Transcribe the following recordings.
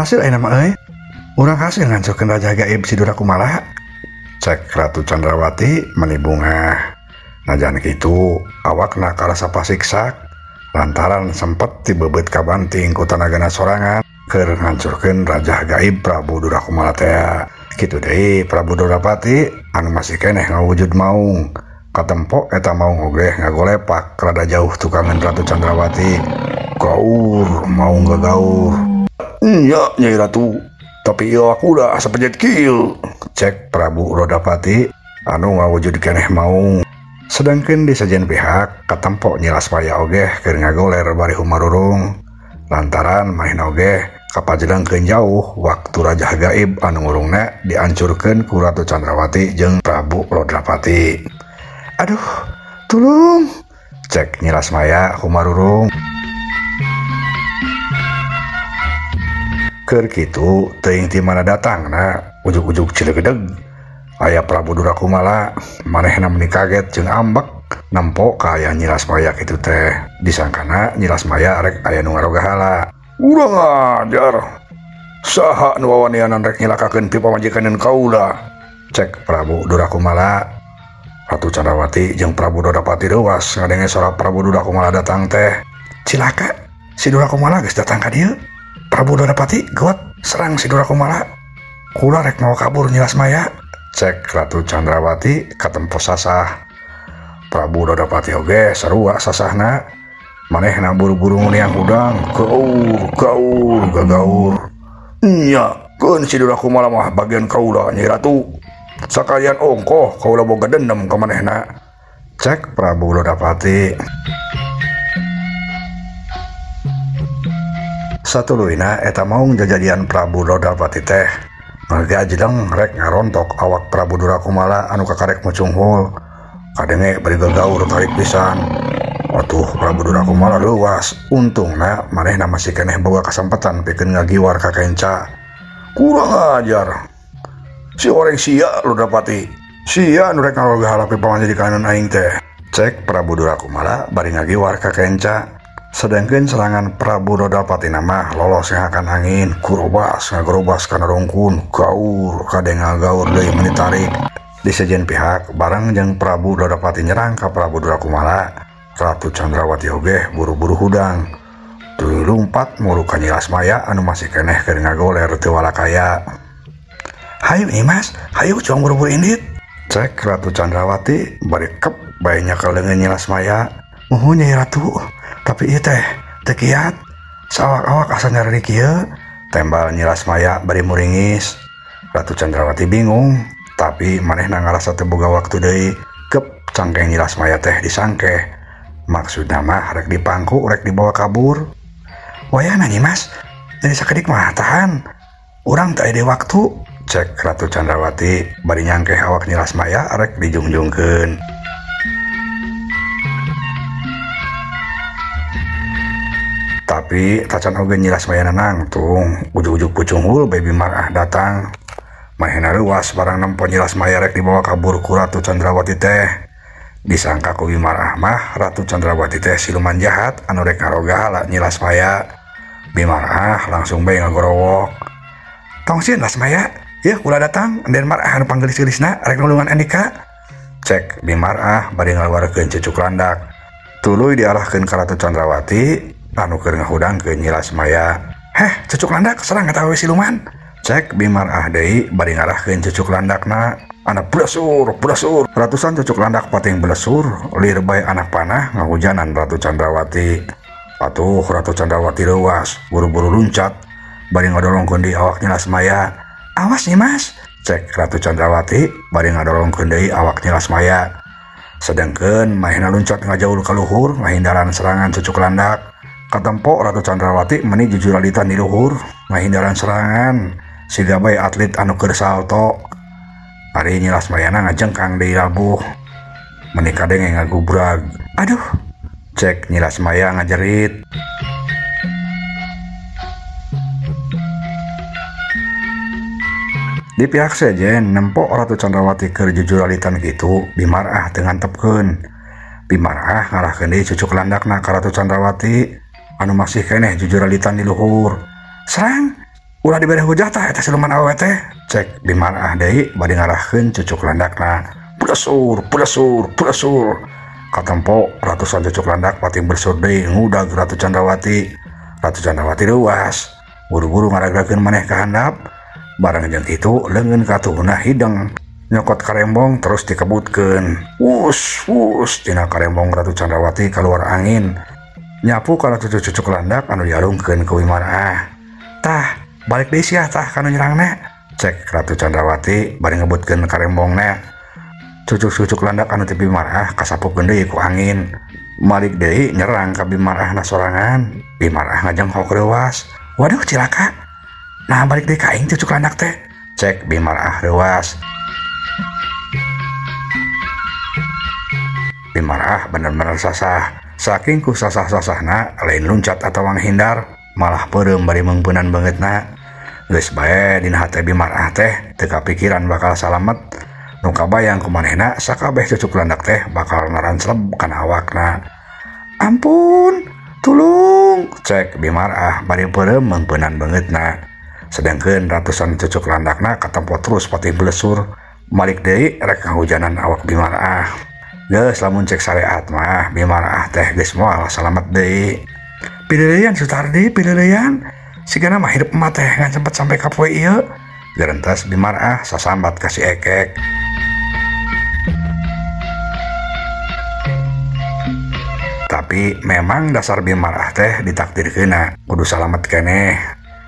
Hasil ayeuna mah euy. Urang hasil ngancurkeun Raja Gaib si Durakumala. Cek Ratu Chandrawati meni bungah. Najan kitu awakna karasa pasiksak lantaran sempet tibebeut kabanting ku tanagana sorangan keur ngancurkeun Raja Gaib Prabu Durakumala teh. Kitu deui Prabu Dodapati anu masih keneh ngawujud maung. Katempo eta maung oge ngagolepak rada jauh tukangan Ratu Chandrawati. Gaur maung gagaur. Nya Nyai Ratu, tapi ieu aku udah asa pejet kieu. Cek Prabu Dodapati anu ngawujud keneh maung. Sedangkan di sejen pihak katempo Nyi Lasmaya oge keur ngagoler bari humarurung. Lantaran manehna oge kapajelengkeun jauh waktu Raja Gaib anu ngurungna diancurkeun ku Ratu Chandrawati jeung Prabu Lodapati. Aduh, tulung. Cek Nyi Lasmaya humarurung. Keur kitu teuing ti mana datangna ujug-ujug cilegedeg. Aya Prabu Durakumala, manehna meni kaget jeung ambek nempo ka aya Nyi Lasmaya kitu teh. Disangkana Nyi Lasmaya rek aya nu ngarogahala. Urang ajar. Saha nu wawanianan rek nyilakakeun pi pamajikan kaula? Cek Prabu Durakumala. Ratu Chandrawati jeung Prabu Dodapati reuwas ngadenge sora Prabu Durakumala datang teh. Cilaka, si Durakumala geus datang ka dieu. Prabu Dodapati gawat serang si Durakumala. Kula rek mawa kabur Nyi Lasmaya. Cek Ratu Chandrawati katempo sasah. Prabu Dodapati oge sarua sasahna. Manehna buru-buru nguniang hudang, gaur gaur gagaur. Nya, keun si Durakumala mah bagian kaula Nyi Ratu. Sakalian ongkoh kaula boga dendam ka manehna. Cek Prabu Dodapati. Satuluyna eta maung jajadian Prabu Dodapati teh ngagajedeng rek ngarontok awak Prabu Durakumala anu kakarek mucunghul. Kadenge bari gagaur tarik pisan. Atuh Prabu Durakumala leuwas. Untungna manehna masih keneh boga kasempatan pikeun ngagiwar ka kenca. Kurang ajar. Si oreng sia Lodapati. Sia nu rek ngarogahala pi pamajikan aing teh. Cek Prabu Durakumala bari ngagiwar ka kenca. Sedangkan serangan Prabu Dodapati mah lolos ngakan angin, kurobas ngagerobas kana rungkun, gaur kadeng ngagaur deui meni tarik. Di sejen pihak bareng jeung Prabu Dodapati nyerang ka Prabu Durakumala, Ratu Chandrawati oge buru-buru hudang. Tuluy lumpat muru ka Nyi Lasmaya anu masih keneh keur ngagoler teu walakaya. Hayu Nyimas, hayu cuang buru-buru indit. Cek Ratu Chandrawati bari kep bae nyakel leungeun Nyi Lasmaya. Muhun Nyai Ratu, tapi ieu teh teu kiat. Saawak-awak asa nyareri kieu. Tembal Nyi Lasmaya bari muringis. Ratu Chandrawati bingung, tapi manehna ngarasa teu boga waktu deui. Kep cangkeng Nyi Lasmaya teh disangkeh. Maksudna mah rek dipangku, rek dibawa kabur. Wayahna Nyimas, jadi sakedik mah tahan. Urang teu aya deui waktu. Cek Ratu Chandrawati bari nyangkeh awak Nyi Lasmaya rek dijungjungkeun. Tapi tacan oge Nyi Lasmaya nangtung, ujug-ujug pucunghul bae Bimarah datang. Manehna reuwas barang nempo Nyi Lasmaya rek dibawa kabur ku Ratu Chandrawati teh. Disangka ku Bimarah mah Ratu Chandrawati teh siluman jahat anu rek ngarogahala Nyi Lasmaya. Bimarah langsung bae ngagorowok. Tong sieun Lasmaya, yeuh kula datang den Marah anu panggelis-gelisna rek nulungan andika. Cek Bimarah bari ngaluarkeun cucuk landak. Tuluy diarahkeun ka Ratu Chandrawati anu keur ngahudangkeun Nyi Lasmaya. Heh, cucuk landak serang eta awewe siluman. Cek Bimarah deui bari ngarahkeun cucuk landakna. Anak blesur, blesur. Ratusan cucuk landak pating blesur, lir bae anak panah ngahujanan Ratu Chandrawati. Atuh Ratu Chandrawati reuwas, buru-buru luncat bari ngadorongkeun deui awak Nyi Lasmaya. Awas Nyimas, cek Ratu Chandrawati bari ngadorongkeun deui awak Nyi Lasmaya. Sedangkeun manehna luncat ngajaul ka luhur ngahindaran serangan cucuk landak. Katempo Ratu Chandrawati meni jujuralitan di luhur ngahindaran serangan siga bae atlet anu keur salto. Ari Nyi Lasmayana ngajengkang deui labuh meni kadenge ngagubrag. Aduh, cek Nyi Lasmaya ngajerit. Di pihak sejen nempo Ratu Chandrawati keur jujuralitan kitu Bimarah teu ngantepkeun. Bimarah ngarahkeun deui cucuk landakna ka Ratu Chandrawati anu masih keneh jujuralitan di luhur. Serang! Ulah dibere hujah tah eta siluman awewe teh. Cek Bimarah deui bari ngarahkeun cucuk landakna. Blesur, blesur, blesur. Katempo ratusan cucuk landak pating bersur deui ngudag Ratu Candrawati. Ratu Candrawati reuas, buru-buru ngaragrakeun maneh ka handap. Barang jeung kitu leungeun katuhna hideng. Nyokot karembong terus dikebutkeun. Wus, wus tina karembong Ratu Candrawati kaluar angin. Nyapu kana cucuk-cucuk landak anu dialungkeun ku Bimarah. Tah, balik deui sia tah kanu nyerangna. Cek Ratu Candrawati bari ngebutkeun karembongna. Cucuk-cucuk landak anu ti Bimarah kasapukeun deui ku angin. Malik deui nyerang ka Bimarahna sorangan. Bimarah ngajenghok reuas. Waduh cilaka. Nah balik deui ka aing cucuk landak teh. Cek Bimarah reuas. Bimarah bener-bener sasah. Saking ku sasah-sasahna lain luncat atawa ngahindar, malah peureum bari meungpeunan beungeutna. Geus bae dina hate Bimarah teh teu kapikiran bakal salamet. Nu kabayang ku manehna sakabeh cucuk landak teh bakal narancleb kana awakna. Ampun, tulung, cek Bimarah bari peureum meungpeunan beungeutna. Sedangkeun ratusan cucuk landakna katempo terus patih blesur. Malik deui rek ngahujanan awak Bimarah. Geus lamun cek syariat mah Bimarah teh geus moal salamet deui. Pileuleyan Sutardi, pileuleyan. Sigana mah hirup emak teh ngan sempet sampai ka poe ieu. Gerentas Bimarah sasambat ka si Ekek. Tapi memang dasar Bimarah teh ditakdirkeunna kudu salamet keneh.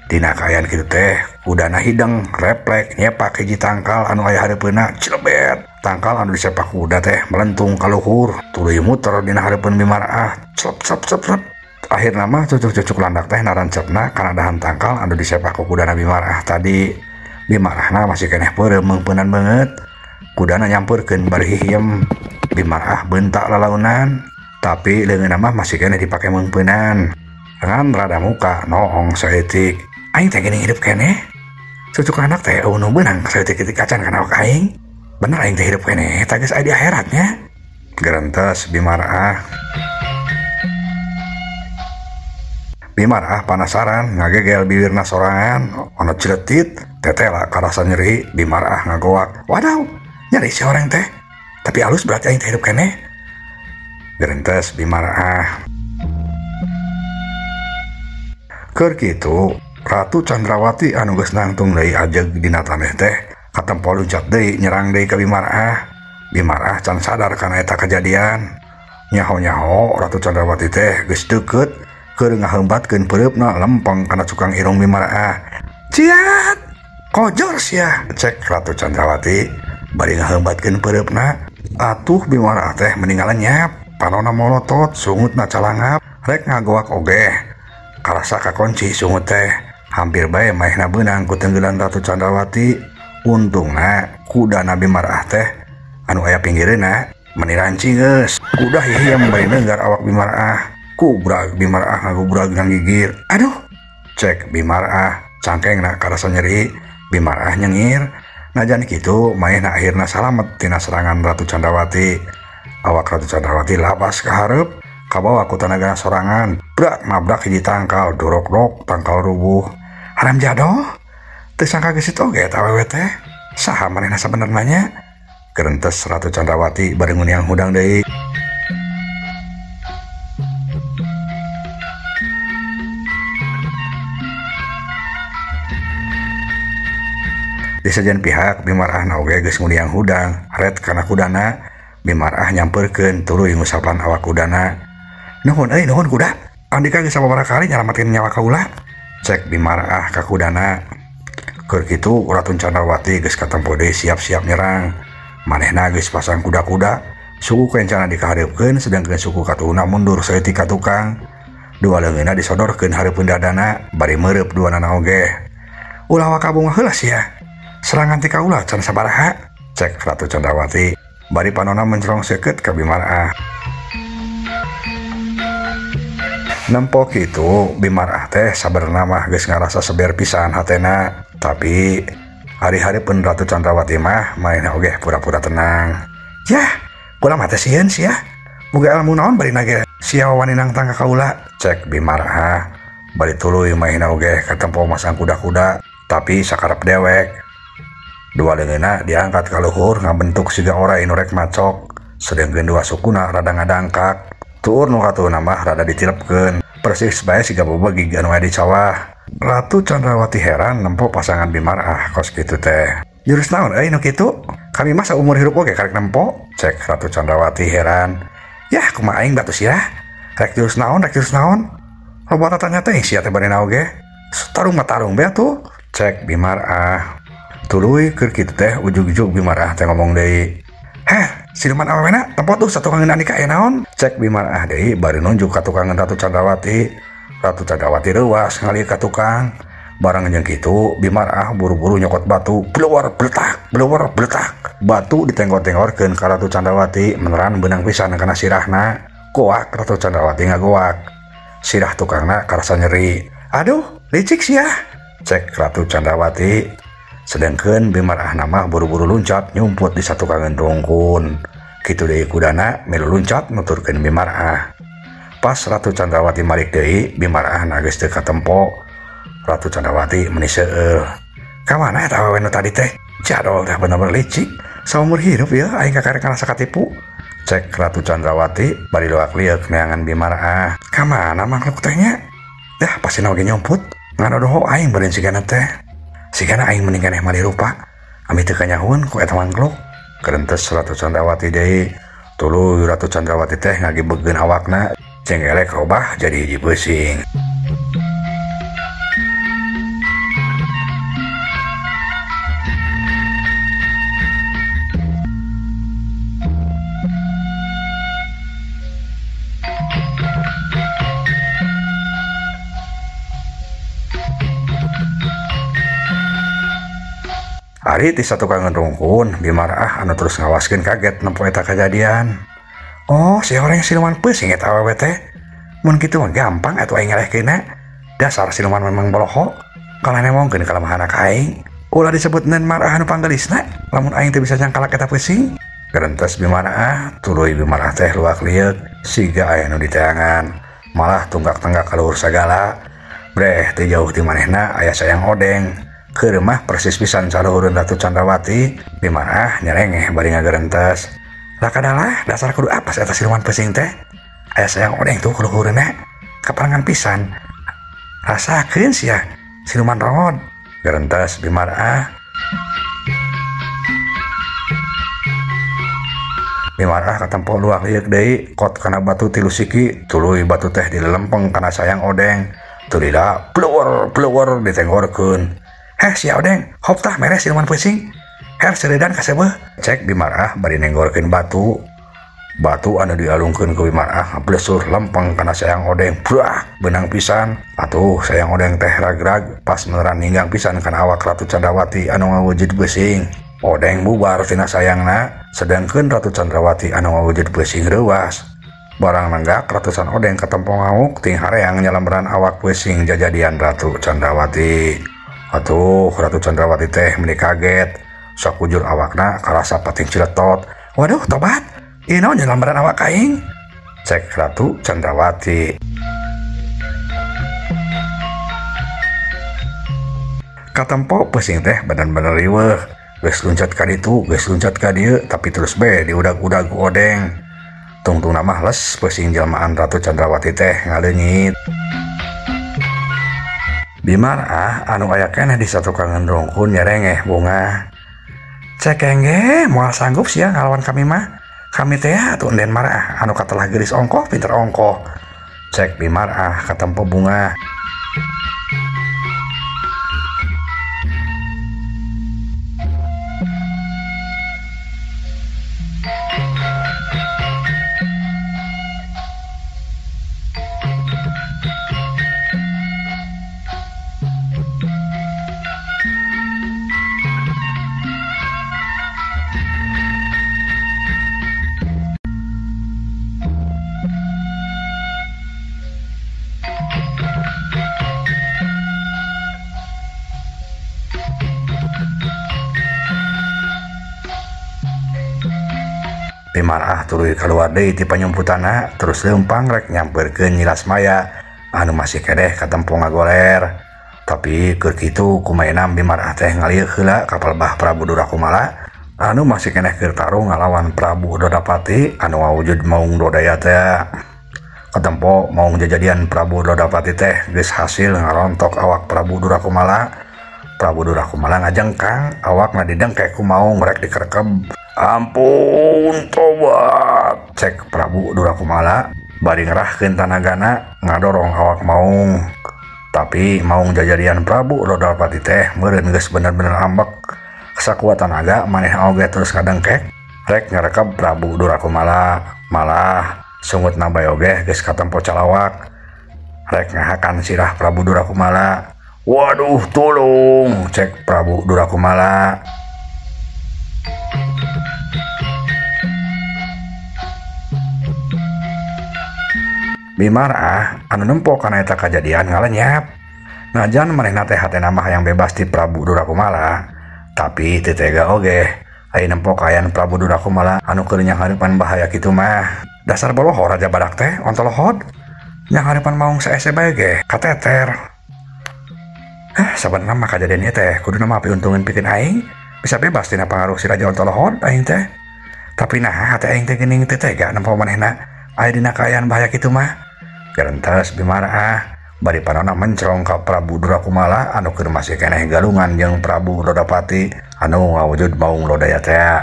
Dina kaayaan kitu teh kudana hideng reflek nyepak hiji tangkal anu aya hareupeunna celebet. Tangkal anu disepak kuda teh melentung ka luhur tuluy muter dina hareupeun Bimarah celep celep celep celep. Akhirna mah cucuk-cucuk landak teh narancepna kana dahan tangkal anu disepak ku kudana Bimarah tadi. Bimarahna masih keneh peureum meungpeunan beungeut. Kudana nyampeurkeun bari hihiem. Bimarah bentak lalaunan, tapi leungeunna mah masih keneh dipake meungpeunan. Ngan rada muka noong saeutik. Aing teh geuning hidup keneh. Cucuk landak teh eueuh nu beunang saeutik-eutik acan kana awak aing. Bener aing teh hidup keneh, tah geus aya di akhiratnya. Gerentes Bimarah. Bimarah panasaran ngagegel bibirna sorangan, ono ciletit, tetela karasa nyeri, Bimarah ngagoak. Wadaw, nyeri si orang teh. Tapi alus berarti aing teh hidup keneh. Gerentes Bimarah. Keur kitu, Ratu Candrawati anu geus nangtung deui ajeg dina taneh teh, katempo luncat deui nyerang deui ka Bimarah. Bimarah can sadar kana eta kejadian. Nyaho-nyaho Ratu Candrawati teh geus deukeut keur ngaheumbatkeun peureupna lempeng kana cukang irung Bimarah. Ciat, kojor sia, cek Ratu Candrawati bari ngaheumbatkeun peureupna. Atuh Bimarah teh meninggal lenyap, panona molotot, sungutna calangap, rek ngagoak oge. Karasa kakunci sungut teh, hampir bae maehna beunang ku tenggelan Ratu Candrawati. Untungna kudana Bimarah teh anu aya pinggireuna meni rancing geus. Kuda hihiem bari neunggar awak Bimarah. Kubrag Bimarah ngagubrag nganggigir. Aduh, cek Bimarah cangkengna karasa nyeri. Bimarah nyengir. Najan kitu maehna akhirna salamet tina serangan Ratu Candrawati. Awak Ratu Candrawati labas ka hareup, kabawa ku tanagana sorangan. Brak nabrak hiji tangkal, dorok-dok tangkal rubuh. Haram jadoh, teu sangka geus oge eta awewe teh. Saha manehna sabenerna nya? Gerentes Ratu Candrawati bari nguniang hudang deui. Di sejen pihak Bimarah oge geus nguniang hudang, ret kana kudana. Bimarah nyamperkeun tuluy ngusapan awak kudana. Nuhun euy, nuhun kuda. Andika geus sababaraha kali nyalametkeun nyawa kaula. Cek Bimarah ka kudana. Keur kitu Ratu Candrawati geus katempo deui siap-siap nyerang. Manehna geus pasang kuda-kuda, suku kencana dikahareupkeun sedangkeun suku katuhna mundur saeutik ka tukang. Dua leungeunna disodorkeun hareupeun dadana bari meureub duanana oge. Ulah wakabung heula sia. Serangan ti kaula can sabaraha, cek Ratu Candrawati bari panona mencerong seukeut ka Bimarah. Nempo kitu Bimarah teh sabenerna mah geus ngarasa seber pisan hatena, tapi hari-hari pun Ratu Candrawati mah manehna oge pura-pura tenang. Yah, kula mah teh sieun sia. Boga ilmu naon bari nage sia wani nangtang ka kaula, cek Bimarah. Bari tuluy manehna oge katempo masang kuda-kuda. Tapi sakarep dewek. Dua leungeunna diangkat ka luhur ngabentuk siga orai nu rek macok. Sedengkeun dua sukuna rada ngadangkak. Tuur nu katuhna mah rada ditilepkeun. Persis bae siga bebegig anu aya di sawah. Ratu Chandrawati heran nempo pasangan Bimarah kos kitu teh. Jurus naon euy nu kitu? Kami mah saumur hirup oge karek nempo. Cek Ratu Chandrawati heran. Yah kumaha aing batu sia? Rek jurus naon, rek jurus naon? Loba tatanya teh sia teh bade oge. Tarung mah tarung bae atuh. Cek Bimarah. Tuluy keur kitu teh ujug-ujug Bimarah teh ngomong deui. Heh, siluman awewena tempo tuh satukangeun Andika aya naon? Cek Bimarah deui bari nunjuk ka tukangeun Ratu Chandrawati. Ratu Chandrawati reuas ngalih ka tukang. Barang jeung kitu Bimarah buru-buru nyokot batu, blewer bletak, blewer bletak. Batu ditenggor-tenggorkeun ka Ratu Chandrawati meneran beunang pisan kana sirahna. Goak Ratu Chandrawati ngagoak. Sirah tukangna karasa nyeri. Aduh, licik sia. Cek Ratu Chandrawati. Sedengkeun Bimarah mah buru-buru luncat nyumput di satukangeun rungkun. Kitu deui kudana milu luncat nuturkeun Bimarah. Pas Ratu Chandrawati malik deui, Bimarah geus teu katempo. Ratu Chandrawati meuni seueuh. Ka mana eta awewe nu tadi teh? Jadol teh bener-bener licik. Saumur hirup ieu aing kakarek ngarasa katipu. Cek Ratu Chandrawati bari luak-lieuk neangan Bimarah. Ka mana makhluk teh nya? Dah pasti oge nyumput. Nganodoho aing beureun sigana teh. Sigana aing mending keneh mali rupa. Ami teu kanyahoan ku eta mangkluk. Kerentes Ratu Chandrawati deui. Tuluy Ratu Chandrawati teh ngagibegeun awakna. Cenggelek robah jadi hiji peuting. Ari ti satukangeun rungkun, Bimarah anu terus ngawaskeun kaget nempo eta kajadian. Oh, si orang siluman peuting eta awewe teh. Mun kitu mah gampang atuh aing ngalehkeunna. Dasar siluman memang boloho. Kalah nemongkeun kalemahan ka aing. Ulah disebut nen marah anu panggelisna, lamun aing teu bisa nyangkalak eta peuting. Gerentes Bimarah, tuluy Bimarah teh luak lieuk siga aya nu diteangan. Malah tunggak-tenggak ka luhur sagala. Breh teu jauh ti manehna aya sayang odeng. Keur mah persis pisan saluhureun Ratu Chandrawati. Bimarah nyerengeh bari ngagerentes. Lakadalah dasar kudu apa eta siluman peuting teh? Aya sayang odeng tuh kaluhureunna. Kaparangan pisan. Rasakeun sia siluman rongod. Gerentes Bimarah. Bimarah katempo luak lieuk deui kot kana batu tilu siki, tuluy batu teh dilelempeng kana sayang odeng. Tulila blewer blewer ditenggorkeun. Heh sia odeng, hop tah mere siluman peuting. Her seredan kasebeuh. Cek Bimarah bari nenggorkeun batu. Batu anu dialungkeun ku Bimarah ngablesur lempeng kana sayang odeng. Brak, beunang pisan. Atuh sayang odeng teh rag-rag pas meneran ninggang pisan kana awak Ratu Chandrawati anu ngawujud peuting. Odeng bubar tina sayangna, sedangkeun Ratu Chandrawati anu ngawujud peuting reuas. Barang nenggak ratusan odeng katempo ngauk ting hareang nyalamberan awak peuting jajadian Ratu Chandrawati. Atuh Ratu Chandrawati teh meuni kaget. Sakujur awakna karasa pating ciletot. Waduh tobat, ieu naon nyalamberan awak aing? Cek Ratu Chandrawati. Katempo peuting teh bener-bener riweuh. Geus luncat ka ditu, geus luncat ka dieu, tapi terus bae diudag-udag ku odeng. Tungtungna mah les peuting jelmaan Ratu Chandrawati teh ngaleungit. Bimarah anu aya keneh di satukangeun rungkun nyerengeh bungah. Cekeng ge moal sanggup sia ngalawan kami mah. Kami teh atuh enden marah anu katelah geulis ongkoh pinter ongkoh. Cek Bimarah katempo bungah. Bimarah tuluy kaluar deui ti panyumputana terus leumpang rek nyamperkeun Nyi Lasmaya anu masih kedeh katempo ngagoler. Tapi keur kitu kumaha Bimarah teh ngalieu heula ka palebah Prabu Durakumala anu masih keneh keur tarung ngalawan Prabu Dodapati anu ngawujud Maung Lodaya teh. Katempo maung jajadian Prabu Dodapati teh geus hasil ngarontok awak Prabu Durakumala. Prabu Durakumala ngajengkang awakna didengkek ku maung rek dikerekeb. Ampun tobat, cek Prabu Durakumala bari ngerahkeun tanagana ngadorong awak maung. Tapi maung jajadian Prabu Dodapati teh meureun geus bener-bener ambek. Sakuat tanaga manehna oge terus ngadengkek rek ngerekeb Prabu Durakumala. Malah sungutna bae oge geus katempo calawak rek ngahakan sirah Prabu Durakumala. Waduh tolong, cek Prabu Durakumala. Bimarah anu nempo kana eta kajadian ngalenyap. Najan manehna teh hatena mah hayang bebas ti Prabu Durakumala, tapi teu tega oge aya nempo kaayaan Prabu Durakumala anu keur nyanghareupan bahaya kitu mah. Dasar boloho Raja Badak teh ontolohod, nyanghareupan maung saese bae ge kateter. Sabenerna mah kajadian ieu teh kuduna mah piuntungeun pikeun aing, bisa bebas tina pangaruh si Raja Ontolohod aing teh. Tapi nah hate aing teh geuning teu tega nempo manehna aya dina kaayaan bahaya kitu mah. Gerentas Bimarah bari panona mencrong ka Prabu Durakumala anu keur masih keneh galungan jeung Prabu Dodapati anu ngawujud Maung Lodaya teh.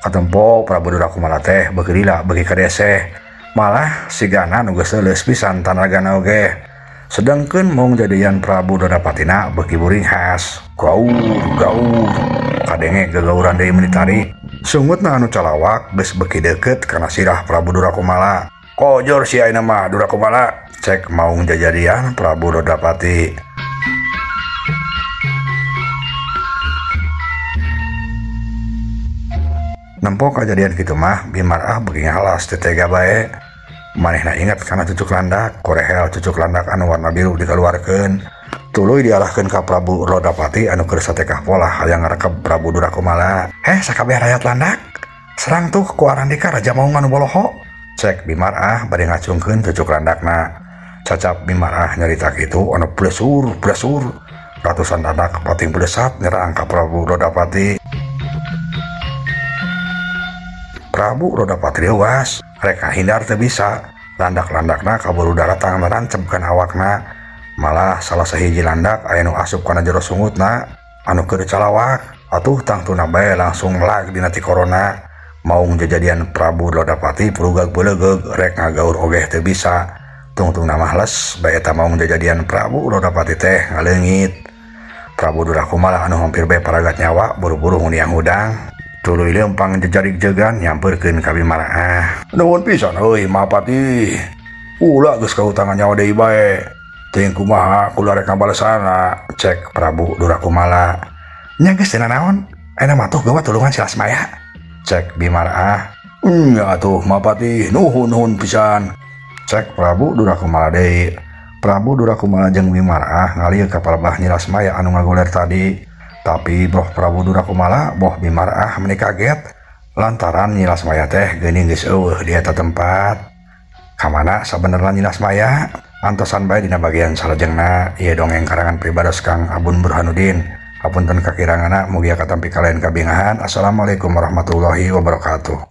Katempo Prabu Durakumala teh beuki lila beuki kadeseh, malah sigana nu geus leuleus pisan tanagana oge. Sedangkeun maung jadian Prabu Dodapatina beuki buringhas, gaur gaur kadenge gegauran deui meuni tarik. Sungutna anu calawak geus beuki deukeut kana sirah Prabu Durakumala. Kojor si ayeuna mah Durakumala, cek maung jajadian Prabu Dodapati. Nempo kajadian kitu mah Bimarah beuki ngahalas teu tega bae. Manehna inget kana cucuk landak, korehel cucuk landak anu warna biru dikaluarkeun. Tuluy diarahkeun ka Prabu Dodapati anu keur satekah polah hayang ngarekeb Prabu Durakumala. Heh sakabeh rakyat landak, serang tuh ku Arandika Raja Maung anu boloho, cek Bimarah bari ngacungkeun cucuk landakna. Cacap Bimarah nyarita kitu anu plesur plesur ratusan landak pating plesat nyerang ka Prabu Dodapati. Prabu Dodapati leuwas, rek hindar teu bisa, landak-landakna kaburu daratang merancep kana awakna. Malah salah sahiji landak aya nu asup kana jero sungutna anu keur calawak. Atuh tangtuna bae langsung lag dina ti korona. Maung jajadian Prabu Dodapati purugag beulegeug rek ngagaur oge teu bisa. Tungtungna mah les bae eta maung jajadian Prabu Dodapati teh ngaleungit. Prabu Durakumala anu hampir bae paragat nyawa buru-buru nguniang hudang. Tuluy leumpang jejarik jegan nyamperkeun ka Bimarah. Nuhun pisan euy Mahapati. Ulah geus kahutangan nyawa deui bae. Teuing kumaha kula rek ngabalesana, cek Prabu Durakumala. Nya geus teu nanaon, ayeuna mah tuh gawat tulungan si Lasmaya, cek Bimarah. Nya atuh Mahapati, nuhun nuhun pisan, cek Prabu Durakumala deui. Prabu Durakumala jeung Bimarah ngalieu ka palebah Nyi Lasmaya anu ngagoler tadi. Tapi boh Prabu Durakumala boh Bimarah meuni kaget lantaran Nyi Lasmaya teh geuning geus eueuh di eta tempat. Kamana sabenerna Nyi Lasmaya? Antosan bae dina bagian salajengna. Ieu dongeng karangan pribados Kang Abun Burhanuddin. Hapunten kakiranganna, mugia katampi kalian kabingahan. Assalamualaikum warahmatullahi wabarakatuh.